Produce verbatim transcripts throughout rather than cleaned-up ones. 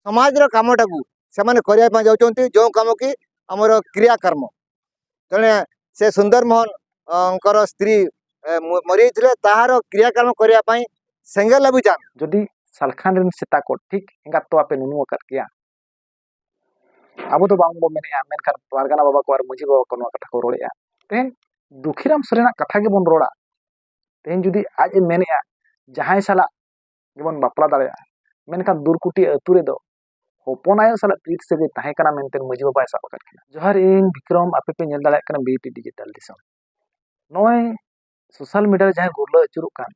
ସମାଜର କାମଟାକୁ ସେମାନେ କରିବା ପାଇଁ ଯାଉଛନ୍ତି, ଯେଉଁ କାମ କି ଆମର କ୍ରିୟାକର୍ମ। ତେଣୁ ସେ ସୁନ୍ଦର ମୋହନ, ଅ, ଙ୍କର ସ୍ତ୍ରୀ, ଏ, ମ-, ମରିଯାଇଥିଲେ, ତାହାର କ୍ରିୟାକର୍ମ କରିବା ପାଇଁ ସେଙ୍ଗେଲ ଅଭିଯାନ। ᱡᱩᱫᱤ ᱥᱟᱞᱠᱷᱟᱱ ᱨᱮᱱ ᱥᱮᱛᱟ ᱠᱚ ᱴᱷᱤᱠ ᱮᱸᱜᱟᱛ ᱛᱚᱣᱟ ᱯᱮ ᱱᱩᱱᱩ ᱟᱠᱟᱫ ᱠᱮᱭᱟ, ᱟᱵᱚ ᱫᱚ ᱵᱟᱝ ᱵᱚ ᱢᱮᱱᱮᱜᱼᱟ, ᱢᱮᱱᱠᱷᱟᱱ ᱯᱟᱨᱜᱟᱱᱟ ᱵᱟᱵᱟ ᱠᱚ ᱟᱨ ᱢᱟᱹᱡᱷᱤ ᱵᱟᱵᱟ ᱠᱚ ᱱᱚᱣᱟ ᱠᱟᱛᱷᱟ ᱠᱚ ᱨᱚᱲᱮᱜᱼᱟ᱾ ᱛᱮᱦᱮᱧ ᱫᱩᱠᱷᱤᱨᱟᱢ ᱥᱚᱨᱮᱱᱟᱜ ᱠᱟᱛᱷᱟ ᱜᱮᱵᱚᱱ ᱨᱚᱲᱟ᱾ ᱛᱮᱦᱮᱧ ᱡᱩᱫᱤ ᱟᱡ ᱮ ᱢᱮᱱᱮᱜᱼᱟ, ᱡᱟᱦᱟᱸᱭ ᱥᱟᱞᱟᱜ ᱜᱮᱵᱚᱱ ᱵᱟᱯᱞᱟ ᱫᱟᱲᱮᱭᱟᱜᱼᱟ, ᱢᱮᱱᱠᱷᱟᱱ ᱫᱩᱨᱠᱩᱴᱤ ᱟᱹᱛᱩ ᱨᱮᱫᱚ ᱦᱚᱯᱚᱱ ᱟᱭᱳ ᱥᱟᱞᱟᱜ ᱯᱨᱤᱛ ᱥᱟᱹᱜᱟᱹᱭ ᱛᱟᱦᱮᱸ ᱠᱟᱱᱟ ᱢᱮᱱᱛᱮ ᱢᱟᱹᱡᱷᱤ ᱵᱟᱵᱟᱭ ᱥᱟᱵ ᱟᱠᱟᱫ ᱠᱤᱱᱟ᱾ ᱡᱚᱦᱟᱨ, ᱤᱧ ᱵᱤᱠᱨᱚᱢ, ᱟᱯᱮ ᱯᱮ ᱧᱮᱞ ᱫᱟᱲᱮᱭᱟᱜ ᱠᱟᱱᱟ ᱵᱤ ᱴᱤ ᱰᱤᱡᱤᱴᱟᱞ ᱫᱤᱥᱚᱢ᱾ ᱱᱚᱜᱼᱚᱭ ᱥᱳᱥᱟᱞ ᱢᱤᱰᱤᱭᱟ ᱨᱮ ᱡᱟᱦᱟᱸ ᱜᱩᱨᱞᱟᱹ ᱟᱹᱪᱩᱨᱚᱜ ᱠᱟᱱ,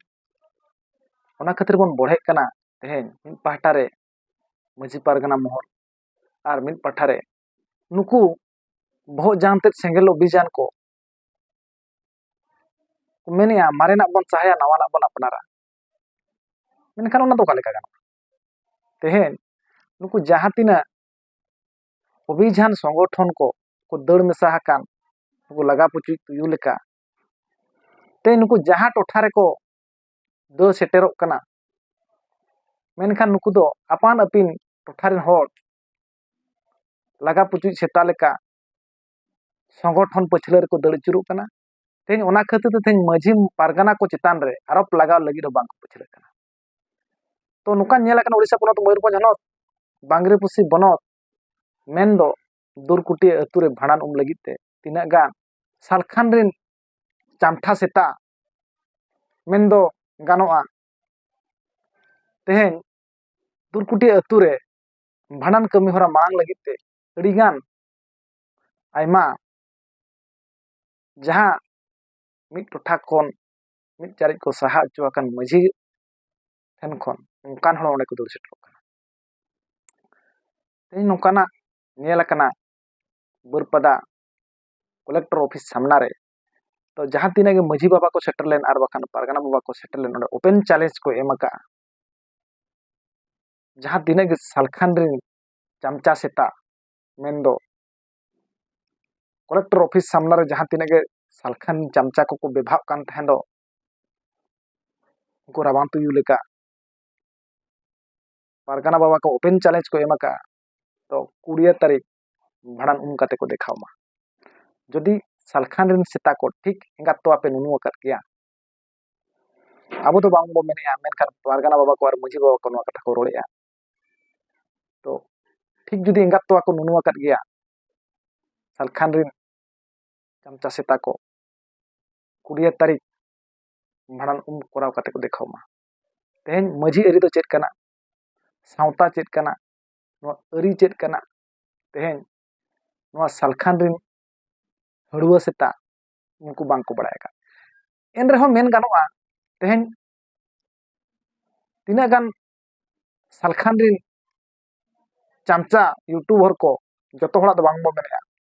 ᱚᱱᱟ ᱠᱷᱟᱹᱛᱤᱨ ᱵᱚᱱ ᱵᱚᱲᱦᱮᱜ ᱠᱟᱱᱟ᱾ ᱛᱮᱦᱮᱧ ᱢᱤᱫ ᱯᱟᱦᱴᱟ ᱨᱮ ᱢᱟᱹᱡᱷᱤ ᱯᱟᱨᱜᱟᱱᱟ ᱢᱚᱦᱚᱞ ᱟᱨ ᱢᱤᱫ ᱯᱟᱦᱴᱟ ᱨᱮ ᱱᱩᱠᱩ ᱵᱚᱦᱚᱜ ᱡᱟᱝ ᱛᱮᱫ ᱥᱮᱸᱜᱮᱞ ᱚᱵᱷᱤᱡᱟᱱ ᱠᱚ ᱢᱮᱱᱮᱜᱼᱟ, ᱢᱟᱨᱮᱱᱟᱜ ᱵᱚᱱ ᱥᱟᱦᱟᱭᱟ, ᱱᱟᱣᱟᱱᱟᱜ ᱵᱚᱱ ᱟᱯᱱᱟᱨᱟ᱾ ᱢᱮᱱᱠᱷᱟᱱ ᱚᱱᱟ ᱫᱚ ᱚᱠᱟ ᱞᱮᱠᱟ ᱜᱟᱱᱚᱜᱼᱟ? ᱛᱮᱦᱮᱧ ᱱᱩᱠᱩ ᱡᱟᱦᱟᱸ ᱛᱤᱱᱟᱹᱜ ᱚᱵᱷᱤᱡᱟᱱ ᱥᱚᱝᱜᱚᱴᱷᱚᱱ ᱠᱚ, ᱠᱚ ᱫᱟᱹᱲ ᱢᱮᱥᱟ ᱟᱠᱟᱱ ᱱᱩᱠᱩ ᱞᱟᱜᱟ ᱯᱩᱪᱩᱡ ᱛᱩᱭᱩ ᱞᱮᱠᱟ, ᱛᱮᱦᱮᱧ ᱱᱩᱠᱩ ᱡᱟᱦᱟᱸ ᱴᱚᱴᱷᱟ ᱨᱮᱠᱚ ᱫᱟᱹᱲ ᱥᱮᱴᱮᱨᱚᱜ ᱠᱟᱱᱟ, ᱢᱮᱱᱠᱷᱟᱱ ᱱᱩᱠᱩ ᱫᱚ ᱟᱯᱟᱱ ᱟᱹᱯᱤᱱ ᱴᱚᱴᱷᱟ ᱨᱮᱱ ᱦᱚᱲ ᱞᱟᱜᱟ ᱯᱩᱪᱩᱡ ᱥᱮᱛᱟ ᱞᱮᱠᱟ ᱥᱚᱝᱜᱚᱴᱷᱚᱱ ᱯᱟᱹᱪᱷᱞᱟᱹ ᱨᱮᱠᱚ ᱫᱟᱹᱲ ᱟᱹᱪᱩᱨᱚᱜ ᱠᱟᱱᱟ᱾ ᱛᱮᱦᱮᱧ ᱚᱱᱟ ᱠᱷᱟᱹᱛᱤᱨ ᱛᱮ ᱛᱮᱦᱮᱧ ᱢᱟᱹᱡᱷᱤ ᱯᱟᱨᱜᱟᱱᱟ ᱠᱚ ᱪᱮᱛᱟᱱ ᱨᱮ ᱟᱨᱳᱯ ᱞᱟᱜᱟᱣ ᱞᱟᱹᱜᱤᱫ ᱦᱚᱸ ᱵᱟᱝ ᱠᱚ ᱯᱟᱹᱪᱷᱞᱟᱹᱜ ᱠᱟᱱᱟ᱾ ᱛᱚ ᱱᱚᱝᱠᱟ ᱧᱮᱞ ᱟᱠᱟᱱᱟ ᱳᱰᱤᱥᱟ ᱯᱚᱱᱚᱛ, ᱢᱚᱭᱩᱨᱵᱷᱚᱸᱡᱽ ᱦᱚᱱᱚᱛ, ᱵᱟᱝᱨᱤᱯᱚᱥᱤ ᱵᱚᱱᱚᱛ, ᱢᱮᱱᱫᱚ ᱫᱩᱨᱠᱩᱴᱤᱭᱟᱹ ᱟᱹᱛᱩ ᱨᱮ ᱵᱷᱟᱸᱰᱟᱱ ᱩᱢ ᱞᱟᱹᱜᱤᱫ ᱛᱮ ᱛᱤᱱᱟᱹᱜ ᱜᱟᱱ ᱥᱟᱞᱠᱷᱟᱱ ᱨᱮᱱ ᱪᱟᱢᱴᱷᱟ ᱥᱮᱛᱟ ᱢᱮᱱᱫᱚ ᱜᱟᱱᱚᱜᱼᱟ, ᱛᱮᱦᱮᱧ ᱫᱩᱨᱠᱩᱴᱤᱭᱟᱹ ᱟᱹᱛᱩ ᱨᱮ ᱵᱷᱟᱸᱰᱟᱱ ᱠᱟᱹᱢᱤ ᱦᱚᱨᱟ ᱢᱟᱲᱟᱝ ᱞᱟᱹᱜᱤᱫ ᱛᱮ ᱟᱹᱰᱤᱜᱟᱱ ᱟᱭᱢᱟ ᱡᱟᱦᱟᱸ ᱢᱤᱫ ᱴᱚᱴᱷᱟ ᱠᱷᱚᱱ ᱢᱤᱫ ᱪᱟᱹᱨᱤᱡ ᱠᱚ ᱥᱟᱦᱟ ᱦᱚᱪᱚ ᱟᱠᱟᱱ ᱢᱟᱹᱡᱷᱤ ᱴᱷᱮᱱ ᱠᱷᱚᱱ ᱚᱱᱠᱟᱱ ᱦᱚᱲ ᱚᱸᱰᱮ ᱠᱚ ᱫᱟᱹᱲ ᱥᱮᱴᱮᱨᱚᱜ ᱠᱟᱱᱟ᱾ ᱛᱮᱦᱮᱧ ᱱᱚᱝᱠᱟᱱᱟᱜ ᱧᱮᱞ ᱟᱠᱟᱱᱟ ᱵᱟᱹᱨᱯᱟᱫᱟ ᱠᱚᱞᱮᱠᱴᱚᱨ ᱚᱯᱷᱤᱥ ᱥᱟᱢᱱᱟ ᱨᱮ᱾ ᱛᱚ ᱡᱟᱦᱟᱸ ᱛᱤᱱᱟᱹᱜ ᱜᱮ ᱢᱟᱹᱡᱷᱤ ᱵᱟᱵᱟ ᱠᱚ ᱥᱮᱴᱮᱨ ᱞᱮᱱ ᱟᱨ ᱵᱟᱠᱷᱟᱱ ᱯᱟᱨᱜᱟᱱᱟ ᱵᱟᱵᱟ ᱠᱚ ᱥᱮᱴᱮᱨ ᱞᱮᱱ, ᱚᱸᱰᱮ ᱳᱯᱮᱱ ᱪᱮᱞᱮᱧᱡᱽ ᱠᱚ ᱮᱢ ᱟᱠᱟᱫᱼᱟ᱾ ᱡᱟᱦᱟᱸ ᱛᱤᱱᱟᱹᱜ ᱜᱮ ᱥᱟᱞᱠᱷᱟᱱ ᱨᱮᱱ ᱪᱟᱢᱪᱟ ᱥᱮᱛᱟ, ᱢᱮᱱᱫᱚ ᱠᱚᱞᱮᱠᱴᱚᱨ ᱚᱯᱷᱤᱥ ᱥᱟᱢᱱᱟ ᱨᱮ ᱡᱟᱦᱟᱸ ᱛᱤᱱᱟᱹᱜ ᱜᱮ ᱥᱟᱞᱠᱷᱟᱱ ᱪᱟᱢᱪᱟ ᱠᱚᱠᱚ ᱵᱮᱵᱷᱟᱜ ᱠᱟᱱ ᱛᱟᱦᱮᱸ ᱫᱚ, ᱩᱱᱠᱩ ᱨᱟᱵᱟᱝ ᱛᱩᱭᱩ ᱞᱮᱠᱟ, ᱯᱟᱨᱜᱟᱱᱟ ᱵᱟᱵᱟ ᱠᱚ ᱳᱯᱮᱱ ᱪᱮᱞᱮᱧᱡᱽ ᱠᱚ ᱮᱢ ᱟᱠᱟᱫᱼᱟ, ᱛᱚ ᱠᱩᱲᱤᱭᱟᱹ ᱛᱟᱹᱨᱤᱠᱷ ᱵᱷᱟᱸᱰᱟᱱ ᱩᱢ ᱠᱟᱛᱮ ᱠᱚ ᱫᱮᱠᱷᱟᱣ ᱢᱟ᱾ ᱡᱩᱫᱤ ᱥᱟᱞᱠᱷᱟᱱ ᱨᱮᱱ ᱥᱮᱛᱟ ᱠᱚ ᱴᱷᱤᱠ ᱮᱸᱜᱟᱛ ᱛᱚᱣᱟ ᱯᱮ ᱱᱩᱱᱩ ᱟᱠᱟᱫ ᱜᱮᱭᱟ, ᱟᱵᱚ ᱫᱚ ᱵᱟᱝ ᱵᱚ ᱢᱮᱱᱮᱜᱼᱟ, ᱢᱮᱱᱠᱷᱟᱱ ᱯᱟᱨᱜᱟᱱᱟ ᱵᱟᱵᱟ ᱠᱚ ᱟᱨ ᱢᱟᱹᱡᱷᱤ ᱵᱟᱵᱟ ᱠᱚ ᱱᱚᱣᱟ ᱠᱟᱛᱷᱟ ᱠᱚ ᱨᱚᱲᱮᱜᱼᱟ᱾ ᱛᱚ ᱴᱷᱤᱠ ᱡᱩᱫᱤ ᱮᱸᱜᱟᱛ ᱛᱚᱣᱟ ᱠᱚ ᱱᱩᱱᱩ ᱟᱠᱟᱫ ᱜᱮᱭᱟ, ᱥᱟᱞᱠᱷᱟᱱ ᱨᱮᱱ ᱪᱟᱢᱪᱟ ᱥᱮᱛᱟ ᱠᱚ ᱠᱩᱲᱤᱭᱟᱹ ᱛᱟᱹᱨᱤᱠᱷ ᱵᱷᱟᱸᱰᱟᱱ ᱩᱢ ᱠᱚᱨᱟᱣ ᱠᱟᱛᱮ ᱠᱚ ᱫᱮᱠᱷᱟᱣ ᱢᱟ᱾ ᱛᱮᱦᱮᱧ ᱢᱟᱹᱡᱷᱤ ᱟᱹᱨᱤ ᱫᱚ ᱪᱮᱫ ᱠᱟᱱᱟ, ᱥᱟᱶᱛᱟ ᱪᱮᱫ ᱠᱟᱱᱟ, ᱱᱚᱣᱟ ᱟᱹᱨᱤ ᱪᱮᱫ ᱠᱟᱱᱟ, ᱛᱮᱦᱮᱧ ᱱᱚᱣᱟ ᱥᱟᱞᱠᱷᱟᱱ ᱨᱮᱱ ᱦᱟᱹᱲᱩᱣᱟᱹ ᱥᱮᱛᱟ ᱩᱱᱠᱩ ᱵᱟᱝ ᱠᱚ ᱵᱟᱲᱟᱭ ᱟᱠᱟᱫ᱾ ᱮᱱ ᱨᱮᱦᱚᱸ ᱢᱮᱱ ᱜᱟᱱᱚᱜᱼᱟ, ᱛᱮᱦᱮᱧ ᱛᱤᱱᱟᱹᱜ ᱜᱟᱱ ᱥᱟᱞᱠᱷᱟᱱ ᱨᱮᱱ ᱪᱟᱢᱪᱟ ᱭᱩᱴᱩᱵᱟᱨ ᱠᱚ, ᱡᱚᱛᱚ ᱦᱚᱲᱟᱜ ᱫᱚ ᱵᱟᱝ ᱵᱚ ᱢᱮᱱᱮᱜᱼᱟ,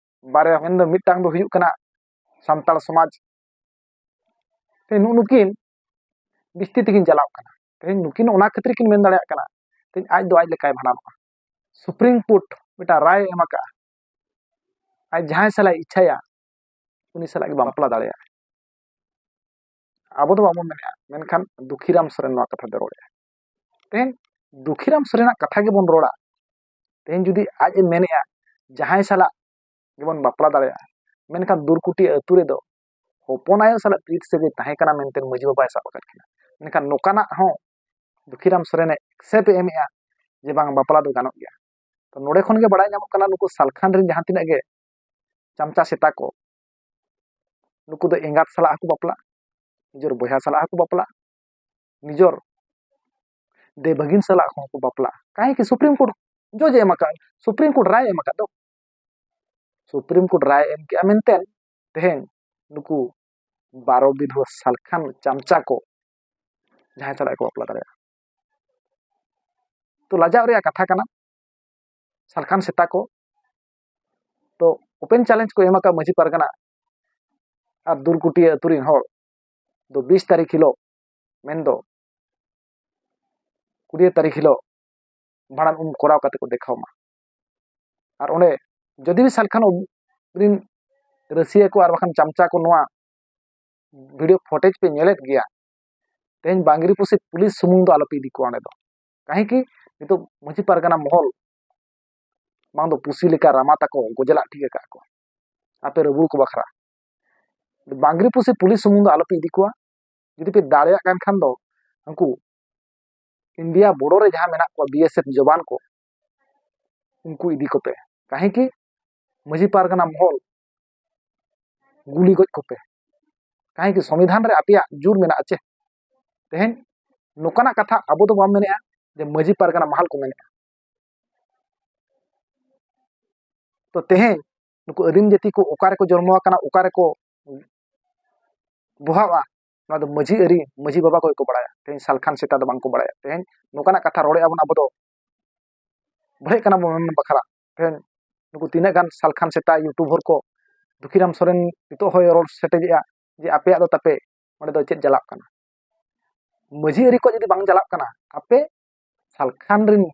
ᱵᱟᱨᱭᱟ ᱢᱮᱱᱫᱚ ᱢᱤᱫᱴᱟᱝ ᱫᱚ ᱦᱩᱭᱩᱜ ᱠᱟᱱᱟ ᱥᱟᱱᱛᱟᱲ ᱥᱚᱢᱟᱡᱽ᱾ ᱛᱮ ᱱᱩᱜᱼᱩ ᱱᱩᱠᱤᱱ ᱵᱤᱥᱛᱤ ᱛᱮᱠᱤᱱ ᱪᱟᱞᱟᱜ ᱠᱟᱱᱟ᱾ ᱛᱮᱦᱮᱧ ᱱᱩᱠᱤᱱ ᱚᱱᱟ ᱠᱷᱟᱹᱛᱤᱨ ᱠᱤᱱ ᱢᱮᱱ ᱫᱟᱲᱮᱭᱟᱜ ᱠᱟᱱᱟ, ᱛᱮᱦᱮᱧ ᱟᱡ ᱫᱚ ᱟᱡ ᱞᱮᱠᱟᱭ ᱵᱷᱟᱸᱰᱟᱱᱚᱜᱼᱟ᱾ ᱥᱩᱯᱨᱤᱢ ᱠᱳᱨᱴ ᱢᱤᱫᱴᱟᱝ ᱨᱟᱭ ᱮ ᱮᱢ ᱟᱠᱟᱫᱼᱟ, ᱟᱡ ᱡᱟᱦᱟᱸᱭ ᱥᱟᱞᱟᱜ ᱤᱪᱪᱷᱟᱭᱟ ᱩᱱᱤ ᱥᱟᱞᱟᱜ ᱜᱮ ᱵᱟᱯᱞᱟ ᱫᱟᱲᱮᱭᱟᱜᱼᱟ᱾ ᱟᱵᱚ ᱫᱚ ᱵᱟᱵᱚᱱ ᱢᱮᱱᱮᱜᱼᱟ, ᱢᱮᱱᱠᱷᱟᱱ ᱫᱩᱠᱷᱤᱨᱟᱢ ᱥᱚᱨᱮᱱ ᱱᱚᱣᱟ ᱠᱟᱛᱷᱟ ᱫᱚ ᱨᱚᱲᱮᱜᱼᱟ᱾ ᱛᱮᱦᱮᱧ ᱫᱩᱠᱷᱤᱨᱟᱢ ᱥᱚᱨᱮᱱᱟᱜ ᱠᱟᱛᱷᱟ ᱜᱮᱵᱚᱱ ᱨᱚᱲᱟ᱾ ᱛᱮᱦᱮᱧ ᱡᱩᱫᱤ ᱟᱡ ᱮ ᱢᱮᱱᱮᱜᱼᱟ, ᱡᱟᱦᱟᱸᱭ ᱥᱟᱞᱟᱜ ᱜᱮᱵᱚᱱ ᱵᱟᱯᱞᱟ ᱫᱟᱲᱮᱭᱟᱜᱼᱟ, ᱢᱮᱱᱠᱷᱟᱱ ᱫᱩᱨᱠᱩᱴᱤ ᱟᱹᱛᱩ ᱨᱮᱫᱚ ᱦᱚᱯᱚᱱ ᱟᱭᱳ ᱥᱟᱞᱟᱜ ᱯᱨᱤᱛ ᱥᱟᱹᱜᱟᱹᱭ ᱛᱟᱦᱮᱸ ᱠᱟᱱᱟ ᱢᱮᱱᱛᱮ ᱢᱟᱹᱡᱷᱤ ᱵᱟᱵᱟᱭ ᱥᱟᱵ ᱟᱠᱟᱫ ᱠᱤᱱᱟ᱾ ᱢᱮᱱᱠᱷᱟᱱ ᱱᱚᱝᱠᱟᱱᱟᱜ ᱦᱚᱸ ᱫᱩᱠᱷᱤᱨᱟᱢ ᱥᱚᱨᱮᱱ ᱮ ᱮᱠᱥᱮᱯᱴ ᱮ ᱮᱢᱮᱜᱼᱟ ᱡᱮ ᱵᱟᱝ, ᱵᱟᱯᱞᱟ ᱫᱚ ᱜᱟᱱᱚᱜ ᱜᱮᱭᱟ᱾ ᱛᱚ ᱱᱚᱰᱮ ᱠᱷᱚᱱ ᱜᱮ ᱵᱟᱲᱟᱭ ᱧᱟᱢᱚᱜ ᱠᱟᱱᱟ, ᱱᱩᱠᱩ ᱥᱟᱞᱠᱷᱟᱱ ᱨᱮᱱ ᱡᱟᱦᱟᱸ ᱛᱤᱱᱟᱹᱜ ᱜᱮ ᱪᱟᱢᱪᱟ ᱥᱮᱛᱟ ᱠᱚ, ᱱᱩᱠᱩ ᱫᱚ ᱮᱸᱜᱟᱛ ᱥᱟᱞᱟᱜ ᱦᱚᱸᱠᱚ ᱵᱟᱯᱞᱟᱜᱼᱟ, ᱱᱤᱡᱮᱨ ᱵᱚᱭᱦᱟ ᱥᱟᱞᱟᱜ ᱦᱚᱸᱠᱚ ᱵᱟᱯᱞᱟᱜᱼᱟ, ᱱᱤᱡᱮᱨ ᱫᱮ ᱵᱷᱟᱹᱜᱤᱱ ᱥᱟᱞᱟᱜ ᱦᱚᱸᱠᱚ ᱵᱟᱯᱞᱟᱜᱼᱟ᱾ ᱠᱟᱦᱮᱸ ᱠᱤ ᱥᱩᱯᱨᱤᱢ ᱠᱳᱨᱴ ᱡᱚᱡᱽ ᱮ ᱮᱢ ᱟᱠᱟᱫ, ᱥᱩᱯᱨᱤᱢ ᱠᱳᱨᱴ ᱨᱟᱭ ᱮ ᱮᱢ ᱟᱠᱟᱫ ᱫᱚ, ᱥᱩᱯᱨᱤᱢ ᱠᱳᱨᱴ ᱨᱟᱭ ᱮᱢ ᱠᱮᱜᱼᱟ ᱢᱮᱱᱛᱮ ᱛᱮᱦᱮᱧ ᱱᱩᱠᱩ ᱵᱟᱨᱚ ᱵᱤᱫᱷᱩᱣᱟᱹ ᱥᱟᱞᱠᱷᱟᱱ ᱪᱟᱢᱪᱟ ᱠᱚ ᱡᱟᱦᱟᱸᱭ ᱥᱟᱞᱟᱜ ᱠᱚ ᱵᱟᱯᱞᱟ ᱫᱟᱲᱮᱭᱟᱜᱼᱟ᱾ ᱛᱚ ᱞᱟᱡᱟᱣ ᱨᱮᱭᱟᱜ ᱠᱟᱛᱷᱟ ᱠᱟᱱᱟ, ᱥᱟᱞᱠᱷᱟᱱ ᱥᱮᱛᱟ ᱠᱚ᱾ ᱛᱚ ᱳᱯᱮᱱ ᱪᱮᱞᱮᱧᱡᱽ ᱠᱚ ᱮᱢ ᱟᱠᱟᱫ ᱢᱟᱹᱡᱷᱤ ᱯᱟᱨᱜᱟᱱᱟ ᱟᱨ ᱫᱩᱨᱠᱩᱴᱤᱭᱟᱹ ᱟᱹᱛᱩ ᱨᱮᱱ ᱦᱚᱲ ᱫᱚ ᱵᱤᱥ ᱛᱟᱹᱨᱤᱠᱷ ᱦᱤᱞᱳᱜ, ᱢᱮᱱᱫᱚ ᱠᱩᱲᱤ ᱛᱟᱹᱨᱤᱠᱷ ᱦᱤᱞᱳᱜ ᱵᱷᱟᱸᱰᱟᱱ ᱩᱢ ᱠᱚᱨᱟᱣ ᱠᱟᱛᱮ ᱠᱚ ᱫᱮᱠᱷᱟᱣ ᱢᱟ᱾ ᱟᱨ ᱚᱸᱰᱮ ᱡᱩᱫᱤ ᱥᱟᱞᱠᱷᱟᱱ ᱨᱮᱱ ᱨᱟᱹᱥᱤᱭᱟᱹ ᱠᱚ ᱟᱨ ᱵᱟᱠᱷᱟᱱ ᱪᱟᱢᱪᱟ ᱠᱚ ᱱᱚᱣᱟ ᱵᱷᱤᱰᱤᱭᱳ ᱯᱷᱩᱴᱮᱡᱽ ᱯᱮ ᱧᱮᱞᱮᱫ ᱜᱮᱭᱟ, ᱛᱮᱦᱮᱧ ᱵᱟᱝᱜᱽᱨᱤᱯᱚᱥᱤ ᱯᱩᱞᱤᱥ ᱥᱩᱢᱩᱝ ᱫᱚ ᱟᱞᱚᱯᱮ ᱤᱫᱤ ᱠᱚᱣᱟ ᱚᱸᱰᱮ ᱫᱚ᱾ ᱠᱟᱦᱮᱸ ᱠᱤ ᱱᱤᱛᱚᱜ ᱢᱟᱹᱡᱷᱤ ᱯᱟᱨᱜᱟᱱᱟ ᱢᱚᱦᱚᱞ ᱵᱟᱝ ᱫᱚ ᱯᱩᱥᱤ ᱞᱮᱠᱟ ᱨᱟᱢᱟ ᱛᱟᱠᱚ ᱜᱚᱡᱮ ᱞᱟᱜ ᱴᱷᱤᱠ ᱟᱠᱟᱫ ᱠᱚ ᱟᱯᱮ ᱨᱩᱵᱩᱲ ᱠᱚ ᱵᱟᱠᱷᱨᱟ᱾ ᱵᱟᱝᱜᱽᱨᱤ ᱯᱩᱥᱤ ᱯᱩᱞᱤᱥ ᱥᱩᱢᱩᱝ ᱫᱚ ᱟᱞᱚᱯᱮ ᱤᱫᱤ ᱠᱚᱣᱟ᱾ ᱡᱩᱫᱤ ᱯᱮ ᱫᱟᱲᱮᱭᱟᱜ ᱠᱟᱱ ᱠᱷᱟᱱ ᱫᱚ ᱩᱱᱠᱩ ᱤᱱᱰᱤᱭᱟ ᱵᱚᱰᱚᱨ ᱨᱮ ᱡᱟᱦᱟᱸ ᱢᱮᱱᱟᱜ ᱠᱚᱣᱟ ᱵᱤ ᱮᱥ ᱮᱯᱷ ᱡᱚᱵᱟᱱ ᱠᱚ, ᱩᱱᱠᱩ ᱤᱫᱤ ᱠᱚᱯᱮ᱾ ᱠᱟᱹᱦᱮᱸ ᱠᱤ ᱢᱟᱹᱡᱷᱤ ᱯᱟᱨᱜᱟᱱᱟ ᱢᱚᱦᱚᱞ ᱜᱩᱞᱤ ᱜᱚᱡ ᱠᱚᱯᱮ᱾ ᱠᱟᱹᱦᱮᱸ ᱠᱤ ᱥᱚᱝᱵᱤᱫᱷᱟᱱ ᱨᱮ ᱟᱯᱮᱭᱟᱜ ᱡᱳᱨ ᱢᱮᱱᱟᱜᱼᱟ ᱪᱮ? ᱛᱮᱦᱮᱧ ᱱᱚᱝᱠᱟᱱᱟᱜ ᱠᱟᱛᱷᱟ ᱟᱵᱚ ᱫᱚ ᱵᱟᱢ ᱢᱮᱱᱮᱜᱼᱟ ᱡᱮ ᱢᱟᱹᱡᱷᱤ ᱯᱟᱨᱜᱟᱱᱟ ᱢᱟᱦᱟᱞ ᱠᱚ ᱢᱮᱱᱮᱜᱼᱟ᱾ ᱛᱚ ᱛᱮᱦᱮᱧ ᱱᱩᱠᱩ ᱟᱹᱫᱤᱢ ᱡᱟᱹᱛᱤ ᱠᱚ ᱚᱠᱟ ᱨᱮᱠᱚ ᱡᱚᱱᱢᱚ ᱟᱠᱟᱱᱟ, ᱚᱠᱟ ᱨᱮᱠᱚ ᱵᱚᱦᱟᱜᱼᱟ, ᱱᱚᱣᱟ ᱫᱚ ᱢᱟᱹᱡᱷᱤ ᱟᱹᱨᱤ, ᱢᱟᱹᱡᱷᱤ ᱵᱟᱵᱟ ᱠᱚᱜᱮ ᱠᱚ ᱵᱟᱲᱟᱭᱟ᱾ ᱛᱮᱦᱮᱧ ᱥᱟᱞᱠᱷᱟᱱ ᱥᱮᱛᱟ ᱫᱚ ᱵᱟᱝ ᱠᱚ ᱵᱟᱲᱟᱭᱟ᱾ ᱛᱮᱦᱮᱧ ᱱᱚᱝᱠᱟᱱᱟᱜ ᱠᱟᱛᱷᱟ ᱨᱚᱲᱮᱜᱼᱟ ᱵᱚᱱ ᱟᱵᱚ ᱫᱚ ᱵᱟᱹᱲᱤᱡ ᱠᱟᱱᱟ ᱵᱚᱱ ᱢᱮᱱ ᱵᱟᱠᱷᱨᱟ᱾ ᱛᱮᱦᱮᱧ ᱱᱩᱠᱩ ᱛᱤᱱᱟᱹᱜ ᱜᱟᱱ ᱥᱟᱞᱠᱷᱟᱱ ᱥᱮᱛᱟ ᱭᱩᱴᱩᱵᱟᱨ ᱠᱚ, ᱫᱩᱠᱷᱤᱨᱟᱢ ᱥᱚᱨᱮᱱ ᱱᱤᱛᱚᱜ ᱦᱚᱸᱭ ᱨᱚᱲ ᱥᱮᱴᱮᱡᱮᱜᱼᱟ ᱡᱮ ᱟᱯᱮᱭᱟᱜ ᱫᱚ ᱛᱟᱯᱮ ᱚᱸᱰᱮ ᱫᱚ ᱪᱮᱫ ᱪᱟᱞᱟᱜ ᱠᱟᱱᱟ? ᱢᱟᱹᱡᱷᱤ ᱟᱹᱨᱤ ᱠᱚ ᱡᱩᱫᱤ ᱵᱟᱝ ᱪᱟᱞᱟᱜ ᱠᱟᱱᱟ, ᱟᱯᱮ ᱥᱟᱞᱠᱷᱟᱱ ᱨᱮᱱ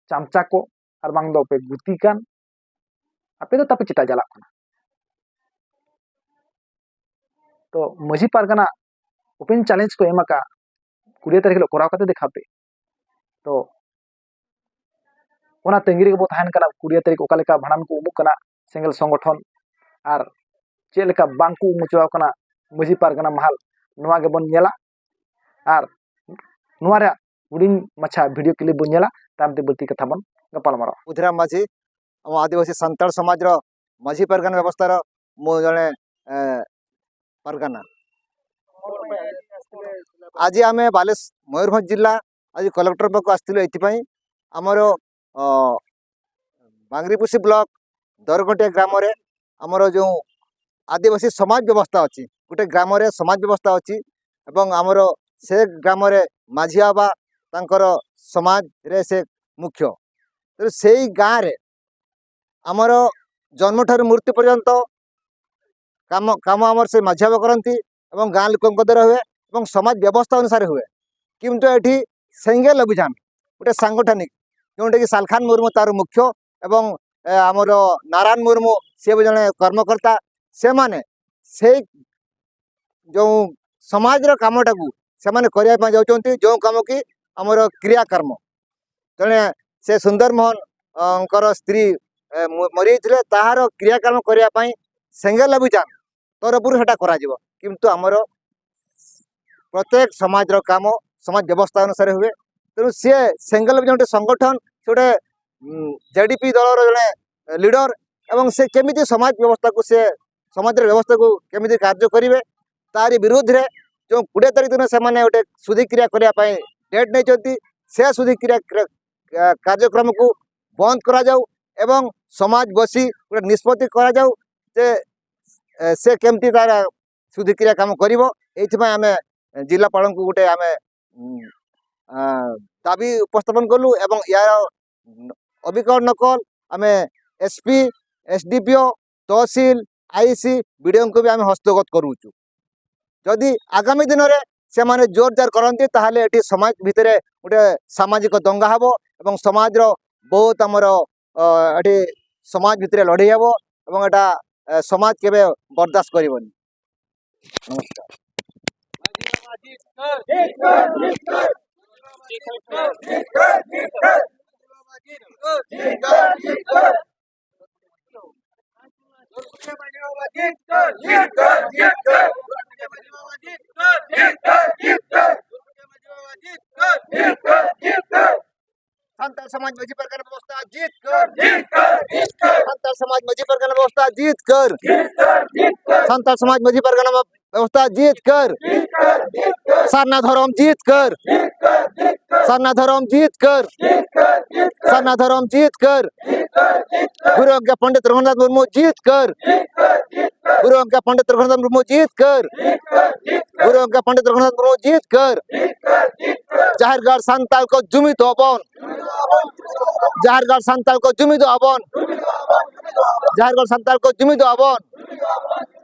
ᱪᱟᱢᱪᱟ ᱠᱚ ᱟᱨ ᱵᱟᱝ ᱫᱚ ᱯᱮ ᱜᱩᱛᱤ ᱠᱟᱱ, ᱟᱯᱮ ᱫᱚ ᱛᱟᱯᱮ ᱪᱮᱛᱟ ᱪᱟᱞᱟᱜ ᱠᱟᱱᱟ᱾ ᱛᱚ ᱢᱟᱹᱡᱷᱤ ᱯᱟᱨᱜᱟᱱᱟ ᱳᱯᱮᱱ ᱪᱮᱞᱮᱧᱡᱽ ᱠᱚ ᱮᱢ ᱟᱠᱟᱫ, ᱠᱩᱲᱤ ᱛᱟᱹᱨᱤᱠᱷ ᱦᱤᱞᱳᱜ ᱠᱚᱨᱟᱣ ᱠᱟᱛᱮ ᱫᱮᱠᱷᱟᱣ ᱯᱮ᱾ ᱛᱚ ᱚᱱᱟ ᱛᱟᱺᱜᱤ ᱨᱮᱜᱮ ᱵᱚ ᱛᱟᱦᱮᱱ ᱠᱟᱱᱟ, ᱠᱩᱲᱤ ᱛᱟᱹᱨᱤᱠᱷ ᱚᱠᱟ ᱞᱮᱠᱟ ᱵᱷᱟᱸᱰᱟᱱ ᱠᱚ ᱩᱢᱩᱜ ᱠᱟᱱᱟ ᱥᱮᱸᱜᱮᱞ ᱥᱚᱝᱜᱚᱴᱷᱚᱱ, ᱟᱨ ᱪᱮᱫ ᱞᱮᱠᱟ ᱵᱟᱝ ᱠᱚ ᱩᱢ ᱦᱚᱪᱚ ᱟᱠᱟᱱᱟ ᱢᱟᱹᱡᱷᱤ ᱯᱟᱨᱜᱟᱱᱟ ᱢᱟᱦᱟᱞ, ᱱᱚᱣᱟ ᱜᱮᱵᱚᱱ ᱧᱮᱞᱟ᱾ ᱟᱨ ᱱᱚᱣᱟ ᱨᱮᱭᱟᱜ ᱦᱩᱰᱤᱧ ᱢᱟᱪᱷᱟ ᱵᱷᱤᱰᱤᱭᱳ ᱠᱞᱤᱯ ᱵᱚᱱ ᱧᱮᱞᱟ, ᱛᱟᱭᱚᱢ ᱛᱮ ᱵᱟᱹᱲᱛᱤ ᱠᱟᱛᱷᱟ ᱵᱚᱱ ᱜᱟᱯᱟᱞ ᱢᱟᱨᱟᱣᱟ᱾ ᱵᱩᱫᱷᱤᱨᱟᱢ ᱢᱟᱹᱡᱷᱤ ᱟᱵᱚ ᱟᱹᱫᱤᱵᱟᱹᱥᱤ ᱥᱟᱱᱛᱟᱲ ᱥᱚᱢᱟᱡᱽ ᱨᱮ ᱢᱟᱹᱡᱷᱤ ᱯᱟᱨᱜᱟᱱᱟ ᱵᱮᱵᱚᱥᱛᱷᱟ ᱨᱮ ᱢᱩ-, ᱡᱚᱱᱮ, ᱮ, ᱯᱟᱨᱜᱟᱱᱟ᱾ ଆଜି ଆମେ ବାଲେଶ୍ୱର, ମୟୂରଭଞ୍ଜ ଜିଲ୍ଲା, ଆଜି କଲେକ୍ଟର ପାଖକୁ ଆସିଥିଲୁ ଏଇଥିପାଇଁ। ଆମର, ଅ, ବାଙ୍ଗିରିପୋଷି ବ୍ଲକ ଦରଗଟିଆ ଗ୍ରାମରେ ଆମର ଯେଉଁ ଆଦିବାସୀ ସମାଜ ବ୍ୟବସ୍ଥା ଅଛି, ଗୋଟେ ଗ୍ରାମରେ ସମାଜ ବ୍ୟବସ୍ଥା ଅଛି ଏବଂ ଆମର ସେ ଗ୍ରାମରେ ମାଝି ବାବା ତାଙ୍କର ସମାଜରେ ସେ ମୁଖ୍ୟ। ତେଣୁ ସେଇ ଗାଁରେ ଆମର ଜନ୍ମଠାରୁ ମୃତ୍ୟୁ ପର୍ଯ୍ୟନ୍ତ କାମ, କାମ ଆମର ସେ ମାଝି ବାବା କରନ୍ତି ଏବଂ ଗାଁ ଲୋକଙ୍କ ଦ୍ୱାରା ହୁଏ ଏବଂ ସମାଜ ବ୍ୟବସ୍ଥା ଅନୁସାରେ ହୁଏ। କିନ୍ତୁ ଏଠି ସେଙ୍ଗେଲ ଅଭିଯାନ ଗୋଟେ ସାଙ୍ଗଠନିକ, ଯେଉଁଟାକି ସାଲଖାନ ମୁର୍ମୁ ତାର ମୁଖ୍ୟ ଏବଂ, ଏ, ଆମର ନାରାୟଣ ମୁର୍ମୁ ସିଏ ବି ଜଣେ କର୍ମକର୍ତ୍ତା। ସେମାନେ ସେଇ ଯେଉଁ ସମାଜର କାମଟାକୁ ସେମାନେ କରିବା ପାଇଁ ଯାଉଛନ୍ତି, ଯେଉଁ କାମ କି ଆମର କ୍ରିୟାକର୍ମ। ଜଣେ ସେ ସୁନ୍ଦର ମୋହନ, ଅ, ଙ୍କର ସ୍ତ୍ରୀ, ଏ, ମ-, ମରିଯାଇଥିଲେ, ତାହାର କ୍ରିୟାକର୍ମ କରିବା ପାଇଁ ସେଙ୍ଗେଲ ଅଭିଯାନ ତରଫରୁ ସେଟା କରାଯିବ। କିନ୍ତୁ ଆମର ପ୍ରତ୍ୟେକ ସମାଜର କାମ ସମାଜ ବ୍ୟବସ୍ଥା ଅନୁସାରେ ହୁଏ। ତେଣୁ ସିଏ ସେଙ୍ଗେଲ ଅଭିଯାନ ଗୋଟେ ସଂଗଠନ, ସେ ଗୋଟେ, ଉଁ, ଜେଡିପି ଦଳର ଜଣେ ଲିଡର, ଏବଂ ସେ କେମିତି ସମାଜ ବ୍ୟବସ୍ଥାକୁ, ସେ ସମାଜର ବ୍ୟବସ୍ଥାକୁ କେମିତି କାର୍ଯ୍ୟ କରିବେ, ତାରି ବିରୁଦ୍ଧରେ ଯେଉଁ କୋଡ଼ିଏ ତାରିଖ ଦିନ ସେମାନେ ଗୋଟେ ଶୁଦ୍ଧିକ୍ରିୟା କରିବା ପାଇଁ ଡେଟ୍ ନେଇଛନ୍ତି, ସେ ଶୁଦ୍ଧିକ୍ରିୟା କ୍ର-, କା-, କାର୍ଯ୍ୟକ୍ରମକୁ ବନ୍ଦ କରାଯାଉ ଏବଂ ସମାଜ ବସି ଗୋଟେ ନିଷ୍ପତ୍ତି କରାଯାଉ ଯେ, ଏ, ସେ କେମିତି ତାର ଶୁଦ୍ଧିକ୍ରିୟା କାମ କରିବ। ଏଇଥିପାଇଁ ଆମେ ଜିଲ୍ଲାପାଳଙ୍କୁ ଗୋଟେ ଆମେ, ଉଁ, ଆ, ଦାବି ଉପସ୍ଥାପନ କଲୁ ଏବଂ ଏହାର ଅବିକଳ ନକଲ ଆମେ ଏସ୍ପି, ଏସ୍ଡିପିଓ, ତହସିଲ, ଆଇସି, ବିଡିଓଙ୍କୁ ବି ଆମେ ହସ୍ତଗତ କରୁଛୁ। ଯଦି ଆଗାମୀ ଦିନରେ ସେମାନେ ଜୋର ଜାର କରନ୍ତି, ତାହେଲେ ଏଠି ସମାଜ ଭିତରେ ଗୋଟେ ସାମାଜିକ ଦଙ୍ଗା ହେବ ଏବଂ ସମାଜର ବହୁତ ଆମର, ଅ, ଏଠି ସମାଜ ଭିତରେ ଲଢ଼େଇ ହେବ ଏବଂ ଏଟା, ଏ, ସମାଜ କେବେ ବରଦାସ୍ତ କରିବନି। ନମସ୍କାର। ᱥᱟᱱᱛᱟᱲ ᱥᱚᱢᱟᱡᱽ ᱢᱟᱹᱡᱷᱤ ᱯᱟᱨᱜᱟᱱᱟ ᱵᱮᱵᱚᱥᱛᱷᱟ ᱡᱤᱛ ᱠᱟᱹᱨ᱾ ᱥᱟᱱᱛᱟᱲ ᱥᱚᱢᱟᱡᱽ ᱢᱟᱹᱡᱷᱤ ᱯᱟᱨᱜᱟᱱᱟ ᱵᱮᱵᱚᱥᱛᱷᱟ ᱡᱤᱛ ᱠᱟᱹᱨ᱾ ᱥᱟᱱᱛᱟᱲ ᱥᱚᱢᱟᱡᱽ ᱢᱟᱹᱡᱷᱤ ᱯᱟᱨᱜᱟᱱᱟ ᱵᱮᱵᱚᱥᱛᱷᱟ ᱡᱤᱛ ᱠᱟᱹᱨ᱾ ᱥᱟᱨᱱᱟ ᱫᱷᱚᱨᱚᱢ ᱡᱤᱛ ᱠᱟᱹᱨ᱾ ᱥᱟᱨᱱᱟ ᱫᱷᱚᱨᱚᱢ ᱡᱤᱛ ᱠᱟᱹᱨ᱾ ᱥᱟᱨᱱᱟ ᱫᱷᱚᱨᱚᱢ ᱡᱤᱛ ᱠᱟᱹᱨ᱾ ᱜᱩᱨᱩ ᱜᱚᱢᱠᱮ ᱯᱚᱱᱰᱤᱛ ᱨᱚᱜᱷᱩᱱᱟᱛᱷ ᱢᱩᱨᱢᱩ ᱡᱤᱛ ᱠᱟᱹᱨ᱾ ᱜᱩᱨᱩ ᱜᱚᱢᱠᱮ ᱯᱚᱱᱰᱤᱛ ᱨᱚᱜᱷᱩᱱᱟᱛᱷ ᱢᱩᱨᱢᱩ ᱡᱤᱛ ᱠᱟᱹᱨ᱾ ᱜᱩᱨᱩ ᱜᱚᱢᱠᱮ ᱯᱚᱱᱰᱤᱛ ᱨᱚᱜᱷᱩᱱᱟᱛᱷ ᱢᱩᱨᱢᱩ ᱡᱤᱛ ᱠᱟᱹᱨ᱾ ᱡᱟᱦᱮᱨ ᱜᱟᱲ ᱥᱟᱱᱛᱟᱲ ᱠᱚ ᱡᱩᱢᱤᱫᱚᱜ ᱵᱚᱱ᱾ ᱡᱟᱦᱮᱨ ᱜᱟᱲ ᱥᱟᱱᱛᱟᱲ ᱠᱚ ᱡᱩᱢᱤᱫᱚᱜ ᱟᱵᱚᱱ᱾ ᱡᱟᱦᱮᱨ ᱜᱟᱲ ᱥᱟᱱᱛᱟᱲ ᱠᱚ ᱡᱩᱢᱤᱫᱚᱜ ᱟᱵᱚᱱ᱾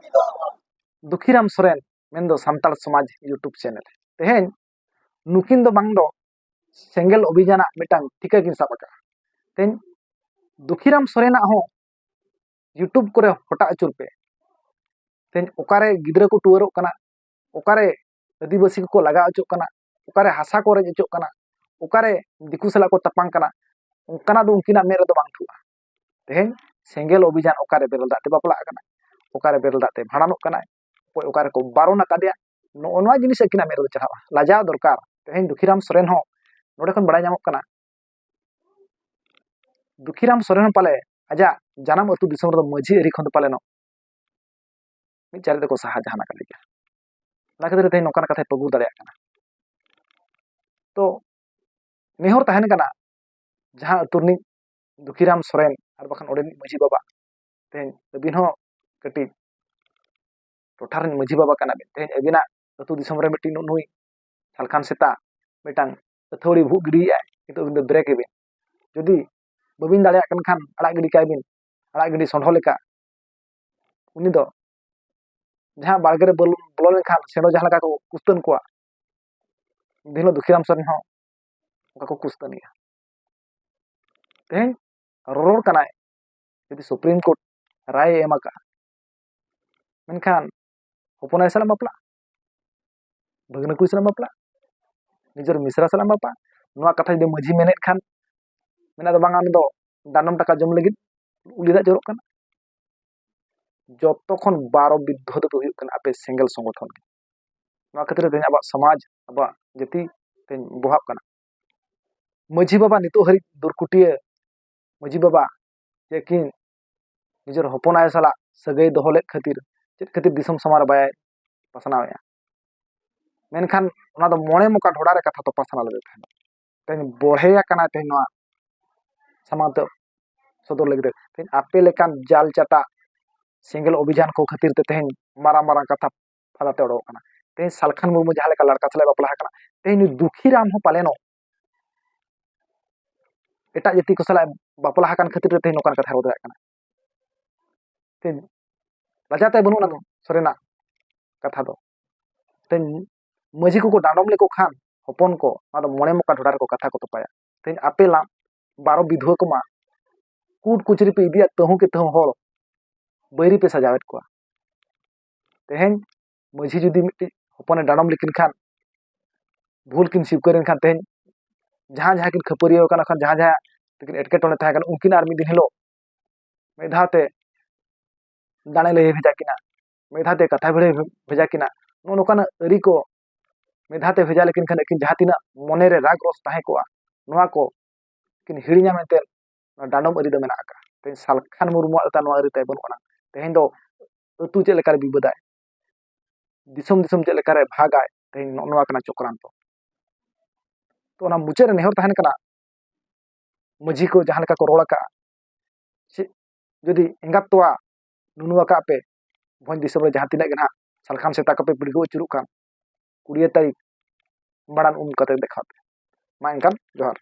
ᱫᱩᱠᱷᱤᱨᱟᱢ ᱥᱚᱨᱮᱱ, ᱢᱮᱱᱫᱚ ᱥᱟᱱᱛᱟᱲ ᱥᱚᱢᱟᱡᱽ YouTube ᱪᱮᱱᱮᱞ᱾ ᱛᱮᱦᱮᱧ ᱱᱩᱠᱤᱱ ᱫᱚ ᱵᱟᱝ ᱫᱚ ᱥᱮᱸᱜᱮᱞ ᱚᱵᱷᱤᱡᱟᱱᱟᱜ ᱢᱤᱫᱴᱟᱝ ᱴᱷᱤᱠᱟᱹ ᱠᱤᱱ ᱥᱟᱵ ᱟᱠᱟᱫᱼᱟ᱾ ᱛᱮᱦᱮᱧ ᱫᱩᱠᱷᱤᱨᱟᱢ ᱥᱚᱨᱮᱱᱟᱜ ᱦᱚᱸ YouTube ᱠᱚᱨᱮ ᱦᱚᱴᱟᱜ ᱟᱹᱪᱩᱨ ᱯᱮ᱾ ᱛᱮᱦᱮᱧ ᱚᱠᱟᱨᱮ ᱜᱤᱫᱽᱨᱟᱹ ᱠᱚ ᱴᱩᱣᱟᱹᱨᱚᱜ ᱠᱟᱱᱟ, ᱚᱠᱟᱨᱮ ᱟᱹᱫᱤᱵᱟᱹᱥᱤ ᱠᱚᱠᱚ ᱞᱟᱜᱟ ᱦᱚᱪᱚᱜ ᱠᱟᱱᱟ, ᱚᱠᱟᱨᱮ ᱦᱟᱥᱟ ᱠᱚ ᱨᱮᱡ ᱦᱚᱪᱚᱜ ᱠᱟᱱᱟ, ᱚᱠᱟᱨᱮ ᱫᱤᱠᱩ ᱥᱟᱞᱟᱜ ᱠᱚ ᱛᱟᱯᱟᱢ ᱠᱟᱱᱟ, ᱚᱱᱠᱟᱱᱟᱜ ᱫᱚ ᱩᱱᱠᱤᱱᱟᱜ ᱢᱮᱫ ᱨᱮᱫᱚ ᱵᱟᱝ ᱴᱷᱩᱜᱼᱟ᱾ ᱛᱮᱦᱮᱧ ᱥᱮᱸᱜᱮᱞ ᱚᱵᱷᱤᱡᱟᱱ, ᱚᱠᱟᱨᱮ ᱵᱮᱨᱮᱞ ᱫᱟᱜ ᱛᱮ ᱵᱟᱯᱞᱟᱜ ᱠᱟᱱᱟᱭ, ᱚᱠᱟᱨᱮ ᱵᱮᱨᱮᱞ ᱫᱟᱜ ᱛᱮ ᱵᱷᱟᱸᱰᱟᱱᱚᱜ ᱠᱟᱱᱟᱭ, ᱚᱠᱚᱭ ᱚᱠᱟᱨᱮᱠᱚ ᱵᱟᱨᱚᱱ ᱟᱠᱟᱫᱮᱭᱟ, ᱱᱚᱜᱼᱚ ᱱᱚᱣᱟ ᱡᱤᱱᱤᱥ ᱟᱹᱠᱤᱱᱟᱜ ᱢᱮᱫ ᱨᱮᱫᱚ ᱪᱟᱞᱟᱜᱼᱟ᱾ ᱞᱟᱡᱟᱣ ᱫᱚᱨᱠᱟᱨ᱾ ᱛᱮᱦᱮᱧ ᱫᱩᱠᱷᱤᱨᱟᱢ ᱥᱚᱨᱮᱱ ᱦᱚᱸ ᱱᱚᱰᱮ ᱠᱷᱚᱱ ᱵᱟᱲᱟᱭ ᱧᱟᱢᱚᱜ ᱠᱟᱱᱟ, ᱫᱩᱠᱷᱤᱨᱟᱢ ᱥᱚᱨᱮᱱ ᱦᱚᱸ ᱯᱟᱞᱮ ᱟᱡᱟᱜ ᱡᱟᱱᱟᱢ ᱟᱹᱛᱩ ᱫᱤᱥᱚᱢ ᱨᱮᱫᱚ ᱢᱟᱹᱡᱷᱤ ᱟᱹᱨᱤ ᱠᱷᱚᱱ ᱫᱚ ᱯᱟᱞᱮᱱᱚᱜ ᱢᱤᱫ ᱪᱟᱹᱨᱤ ᱫᱚᱠᱚ ᱥᱟᱦᱟ ᱡᱟᱦᱟᱱ ᱟᱠᱟᱫ ᱜᱮᱭᱟ᱾ ᱚᱱᱟ ᱠᱷᱟᱹᱛᱤᱨ ᱛᱮ ᱛᱮᱦᱮᱧ ᱱᱚᱝᱠᱟᱱ ᱠᱟᱛᱷᱟᱭ ᱯᱟᱹᱜᱩᱨ ᱫᱟᱲᱮᱭᱟᱜ ᱠᱟᱱᱟ᱾ ᱛᱚ ᱱᱮᱦᱚᱨ ᱛᱟᱦᱮᱱ ᱠᱟᱱᱟ, ᱡᱟᱦᱟᱸ ᱟᱹᱛᱩ ᱨᱤᱱᱤᱡ ᱫᱩᱠᱷᱤᱨᱟᱢ ᱥᱚᱨᱮᱱ ᱟᱨ ᱵᱟᱠᱷᱟᱱ ᱚᱸᱰᱮᱱᱤᱡ ᱢᱟᱹᱡᱷᱤ ᱵᱟᱵᱟ, ᱛᱮᱦᱮᱧ ᱟᱹᱵᱤᱱ ᱦᱚᱸ ᱠᱟᱹᱴᱤᱡ ᱴᱚᱴᱷᱟ ᱨᱮᱱ ᱢᱟᱹᱡᱷᱤ ᱵᱟᱵᱟ ᱠᱟᱱᱟ ᱵᱤᱱ, ᱛᱮᱦᱮᱧ ᱟᱹᱵᱤᱱᱟᱜ ᱟᱹᱛᱩ ᱫᱤᱥᱚᱢ ᱨᱮ ᱢᱤᱫᱴᱤᱡ ᱱᱩᱜ ᱱᱩᱭ ᱥᱟᱞᱠᱷᱟᱱ ᱥᱮᱛᱟ ᱢᱤᱫᱴᱟᱝ ᱟᱹᱛᱷᱟᱹᱣᱲᱤ ᱵᱷᱩᱜ ᱜᱤᱰᱤᱭᱮᱫᱟᱭ, ᱠᱤᱱᱛᱩ ᱟᱹᱵᱤᱱ ᱫᱚ ᱵᱨᱮᱠ ᱮᱵᱤᱱ᱾ ᱡᱩᱫᱤ ᱵᱟᱹᱵᱤᱱ ᱫᱟᱲᱮᱭᱟᱜ ᱠᱟᱱ ᱠᱷᱟᱱ ᱟᱲᱟᱜ ᱜᱤᱰᱤ ᱠᱟᱭ ᱵᱤᱱ, ᱟᱲᱟᱜ ᱜᱤᱰᱤ ᱥᱚᱸᱰᱷᱚ ᱞᱮᱠᱟ᱾ ᱩᱱᱤ ᱫᱚ ᱡᱟᱦᱟᱸ ᱵᱟᱲᱜᱮ ᱨᱮ ᱵᱚᱞᱚ ᱵᱚᱞᱚ ᱞᱮᱱᱠᱷᱟᱱ ᱥᱮᱸᱰᱚ ᱡᱟᱦᱟᱸ ᱞᱮᱠᱟ ᱠᱚ ᱠᱩᱥᱛᱟᱹᱱ ᱠᱚᱣᱟ, ᱩᱱ ᱦᱤᱞᱳᱜ ᱫᱩᱠᱷᱤᱨᱟᱢ ᱥᱚᱨᱮᱱ ᱦᱚᱸ ᱚᱱᱠᱟ ᱠᱚ ᱠᱩᱥᱛᱟᱹᱱ ᱮᱭᱟ᱾ ᱛᱮᱦᱮᱧ ᱨᱚᱨᱚᱲ ᱠᱟᱱᱟᱭ, ᱡᱩᱫᱤ ᱥᱩᱯᱨᱤᱢ ᱠᱳᱨᱴ ᱨᱟᱭ ᱮ ᱮᱢ ᱟᱠᱟᱫᱼᱟ, ᱢᱮᱱᱠᱷᱟᱱ ᱦᱚᱯᱚᱱ ᱟᱭᱳ ᱥᱟᱞᱟᱜ ᱮᱢ ᱵᱟᱯᱞᱟᱜᱼᱟ, ᱵᱷᱟᱹᱜᱽᱱᱟᱹ ᱠᱩᱲᱤ ᱥᱟᱞᱟᱜ ᱮᱢ ᱵᱟᱯᱞᱟᱜᱼᱟ, ᱱᱤᱡᱮᱨ ᱢᱤᱥᱨᱟ ᱥᱟᱞᱟᱜ ᱮᱢ ᱵᱟᱯᱞᱟᱜᱼᱟ, ᱱᱚᱣᱟ ᱠᱟᱛᱷᱟ ᱡᱩᱫᱤ ᱢᱟᱹᱡᱷᱤ ᱢᱮᱱᱮᱫ ᱠᱷᱟᱱ, ᱢᱮᱱᱟᱜ ᱫᱚ ᱵᱟᱝᱟ, ᱩᱱᱤ ᱫᱚ ᱰᱟᱸᱰᱚᱢ ᱴᱟᱠᱟ ᱡᱚᱢ ᱞᱟᱹᱜᱤᱫ ᱩᱞᱤ ᱫᱟᱜ ᱡᱚᱨᱚᱜ ᱠᱟᱱᱟ᱾ ᱡᱚᱛᱚ ᱠᱷᱚᱱ ᱵᱟᱨᱚ ᱵᱤᱫᱽᱫᱷᱚ ᱫᱚᱯᱮ ᱦᱩᱭᱩᱜ ᱠᱟᱱᱟ ᱟᱯᱮ ᱥᱮᱸᱜᱮᱞ ᱥᱚᱝᱜᱚᱴᱷᱚᱱ ᱜᱮ᱾ ᱱᱚᱣᱟ ᱠᱷᱟᱹᱛᱤᱨ ᱛᱮ ᱛᱮᱦᱮᱧ ᱟᱵᱚᱣᱟᱜ ᱥᱚᱢᱟᱡᱽ, ᱟᱵᱚᱣᱟᱜ ᱡᱟᱹᱛᱤ ᱛᱮᱦᱮᱧ ᱵᱚᱦᱟᱜ ᱠᱟᱱᱟ᱾ ᱢᱟᱹᱡᱷᱤ ᱵᱟᱵᱟ ᱱᱤᱛᱚᱜ ᱦᱟᱹᱨᱤᱡ ᱫᱩᱨᱠᱩᱴᱤᱭᱟᱹ ᱢᱟᱹᱡᱷᱤ ᱵᱟᱵᱟ ᱡᱮ ᱠᱤᱱ ᱱᱤᱡᱮᱨ ᱦᱚᱯᱚᱱ ᱟᱭᱳ ᱥᱟᱞᱟᱜ ᱥᱟᱹᱜᱟᱹᱭ ᱫᱚᱦᱚ ᱞᱮᱫ ᱠᱷᱟᱹᱛᱤᱨ ᱪᱮᱫ ᱠᱷᱟᱹᱛᱤᱨ ᱫᱤᱥᱚᱢ ᱥᱟᱢᱟᱝ ᱨᱮ ᱵᱟᱭ ᱯᱟᱥᱱᱟᱣᱮᱫᱼᱟ? ᱢᱮᱱᱠᱷᱟᱱ ᱚᱱᱟ ᱫᱚ ᱢᱚᱬᱮ ᱢᱚᱠᱟ ᱰᱷᱚᱰᱟ ᱨᱮ ᱠᱟᱛᱷᱟ ᱫᱚ ᱯᱟᱥᱱᱟᱣ ᱞᱮᱫᱮ ᱛᱟᱦᱮᱸᱫ᱾ ᱛᱮᱦᱮᱧ ᱵᱚᱲᱦᱮ ᱟᱠᱟᱱᱟᱭ ᱛᱮᱦᱮᱧ ᱱᱚᱣᱟ ᱥᱟᱢᱟᱝ ᱛᱮ ᱥᱚᱫᱚᱨ ᱞᱟᱹᱜᱤᱫ ᱛᱮ᱾ ᱛᱮᱦᱮᱧ ᱟᱯᱮ ᱞᱮᱠᱟᱱ ᱡᱟᱞ ᱪᱟᱴᱟ ᱥᱮᱸᱜᱮᱞ ᱚᱵᱷᱤᱡᱟᱱ ᱠᱚ ᱠᱷᱟᱹᱛᱤᱨ ᱛᱮ ᱛᱮᱦᱮᱧ ᱢᱟᱨᱟᱝ ᱢᱟᱨᱟᱝ ᱠᱟᱛᱷᱟ ᱯᱷᱟᱫᱟ ᱛᱮ ᱚᱰᱚᱠᱚᱜ ᱠᱟᱱᱟ᱾ ᱛᱮᱦᱮᱧ ᱥᱟᱞᱠᱷᱟᱱ ᱢᱩᱨᱢᱩ ᱡᱟᱦᱟᱸ ᱞᱮᱠᱟ ᱞᱟᱲᱠᱟ ᱥᱟᱞᱟᱜ ᱮ ᱵᱟᱯᱞᱟ ᱟᱠᱟᱱᱟ, ᱛᱮᱦᱮᱧ ᱱᱩᱭ ᱫᱩᱠᱷᱤᱨᱟᱢ ᱦᱚᱸ ᱯᱟᱞᱮᱱᱚᱜ ᱮᱴᱟᱜ ᱡᱟᱹᱛᱤ ᱠᱚ ᱥᱟᱞᱟᱜ ᱮ ᱵᱟᱯᱞᱟ ᱟᱠᱟᱱ ᱠᱷᱟᱹᱛᱤᱨ ᱛᱮ ᱛᱮᱦᱮᱧ ᱱᱚᱝᱠᱟᱱ ᱠᱟᱛᱷᱟ ᱨᱚᱲ ᱫᱟᱲᱮᱭᱟᱜ ᱠᱟᱱᱟ᱾ ᱛᱮᱦᱮᱧ ᱞᱟᱡᱟ ᱛᱮ ᱵᱟᱹᱱᱩᱜ ᱟᱱᱟ ᱥᱚᱨᱮᱱᱟᱜ ᱠᱟᱛᱷᱟ ᱫᱚ᱾ ᱛᱮᱦᱮᱧ ᱢᱟᱹᱡᱷᱤ ᱠᱚᱠᱚ ᱰᱟᱸᱰᱚᱢ ᱞᱮᱠᱚ ᱠᱷᱟᱱ ᱦᱚᱯᱚᱱ ᱠᱚ, ᱚᱱᱟ ᱫᱚ ᱢᱚᱬᱮ ᱢᱚᱠᱟ ᱰᱷᱚᱰᱟ ᱨᱮᱠᱚ ᱠᱟᱛᱷᱟ ᱠᱚ ᱛᱚᱯᱟᱭᱟ᱾ ᱛᱮᱦᱮᱧ ᱟᱯᱮ ᱞᱟ ᱵᱟᱨᱚ ᱵᱤᱫᱷᱩᱣᱟᱹ ᱠᱚᱢᱟ ᱠᱩᱴ ᱠᱩᱪᱨᱤ ᱯᱮ ᱤᱫᱤᱭᱟ, ᱛᱟᱹᱦᱩ ᱠᱮ ᱛᱟᱹᱦᱩ ᱦᱚᱲ ᱵᱟᱹᱭᱨᱤ ᱯᱮ ᱥᱟᱡᱟᱣᱮᱫ ᱠᱚᱣᱟ᱾ ᱛᱮᱦᱮᱧ ᱢᱟᱹᱡᱷᱤ ᱡᱩᱫᱤ ᱢᱤᱫᱴᱤᱡ ᱦᱚᱯᱚᱱᱮ ᱰᱟᱸᱰᱚᱢ ᱞᱮᱠᱤᱱ ᱠᱷᱟᱱ, ᱵᱷᱩᱞ ᱠᱤᱱ ᱥᱤᱠᱟᱹᱨ ᱮᱱ ᱠᱷᱟᱱ, ᱛᱮᱦᱮᱧ ᱡᱟᱦᱟᱸ ᱡᱟᱦᱟᱸ ᱠᱤᱱ ᱠᱷᱟᱹᱯᱟᱹᱨᱤᱭᱟᱹᱣ ᱟᱠᱟᱱᱟ, ᱠᱷᱟᱱ ᱡᱟᱦᱟᱸ ᱡᱟᱦᱟᱸ ᱛᱟᱹᱠᱤᱱ ᱮᱴᱠᱮᱴᱚᱬᱮ ᱛᱟᱦᱮᱸ ᱠᱟᱱᱟ, ᱩᱱᱠᱤᱱ ᱟᱨ ᱢᱤᱫ ᱫᱤᱱ ᱦᱤᱞᱳᱜ ᱢᱤᱫ ᱫᱷᱟᱣ ᱛᱮ ᱫᱟᱲᱮ ᱞᱟᱹᱭ ᱵᱷᱮᱡᱟ ᱠᱤᱱᱟ, ᱢᱤᱫ ᱫᱷᱟᱣ ᱛᱮ ᱠᱟᱛᱷᱟ ᱵᱷᱤᱲᱟᱹᱣ ᱵᱷᱮᱡᱟ ᱠᱤᱱᱟ, ᱱᱚᱜᱼᱚ ᱱᱚᱝᱠᱟᱱᱟᱜ ᱟᱹᱨᱤ ᱠᱚ ᱢᱤᱫ ᱫᱷᱟᱣ ᱛᱮ ᱵᱷᱮᱡᱟ ᱞᱮᱠᱤᱱ ᱠᱷᱟᱱ ᱟᱹᱠᱤᱱ ᱡᱟᱦᱟᱸ ᱛᱤᱱᱟᱹᱜ ᱢᱚᱱᱮᱨᱮ ᱨᱟᱜᱽ ᱨᱚᱥ ᱛᱟᱦᱮᱸ ᱠᱚᱜᱼᱟ, ᱱᱚᱣᱟ ᱠᱚ ᱠᱤᱱ ᱦᱤᱲᱤᱧᱟ ᱢᱮᱱᱛᱮ ᱱᱚᱣᱟ ᱰᱟᱸᱰᱚᱢ ᱟᱹᱨᱤ ᱫᱚ ᱢᱮᱱᱟᱜ ᱟᱠᱟᱫᱼᱟ᱾ ᱛᱮᱦᱮᱧ ᱥᱟᱞᱠᱷᱟᱱ ᱢᱩᱨᱢᱩᱣᱟᱜ ᱞᱮᱠᱟ ᱱᱚᱣᱟ ᱟᱹᱨᱤ ᱛᱟᱭ ᱵᱟᱹᱱᱩᱜ ᱟᱱᱟ᱾ ᱛᱮᱦᱮᱧ ᱫᱚ ᱟᱹᱛᱩ ᱪᱮᱫ ᱞᱮᱠᱟᱨᱮ ᱵᱤᱵᱟᱹᱫᱟᱭ, ᱫᱤᱥᱚᱢ ᱫᱤᱥᱚᱢ ᱪᱮᱫ ᱞᱮᱠᱟᱨᱮ ᱵᱷᱟᱜᱟᱭ, ᱛᱮᱦᱮᱧ ᱱᱚᱜᱼᱚ ᱱᱚᱣᱟ ᱠᱟᱱᱟ ᱪᱚᱠᱨᱟᱱᱛᱚ᱾ ᱛᱚ ᱚᱱᱟ ᱢᱩᱪᱟᱹᱫ ᱨᱮ ᱱᱮᱦᱚᱨ ᱛᱟᱦᱮᱱ ᱠᱟᱱᱟ, ᱢᱟᱹᱡᱷᱤ ᱠᱚ ᱡᱟᱦᱟᱸ ᱞᱮᱠᱟ ᱠᱚ ᱨᱚᱲ ᱟᱠᱟᱫᱼᱟ, ᱪᱮᱫ ᱡᱩᱫᱤ ᱮᱸᱜᱟᱛ ᱛᱚᱣᱟ ᱱᱩᱱᱩ ᱟᱠᱟᱫ ᱯᱮ, ᱵᱷᱚᱸᱡᱽ ᱫᱤᱥᱚᱢ ᱨᱮ ᱡᱟᱦᱟᱸ ᱛᱤᱱᱟᱹᱜ ᱜᱮ ᱱᱟᱦᱟᱜ ᱥᱟᱞᱠᱷᱟᱱ ᱥᱮᱛᱟ ᱠᱚᱯᱮ ᱯᱤᱲᱜᱟᱹᱣ ᱟᱹᱪᱩᱨᱚᱜ ᱠᱟᱱ, ᱠᱩᱲᱤᱭᱟᱹ ᱛᱟᱹᱨᱤᱠᱷ ᱢᱟᱲᱟᱝ ᱩᱢ ᱠᱟᱛᱮ ᱫᱮᱠᱷᱟᱣ ᱯᱮ᱾ ᱢᱟ ᱮᱱᱠᱷᱟᱱ ᱡᱚᱦᱟᱨ᱾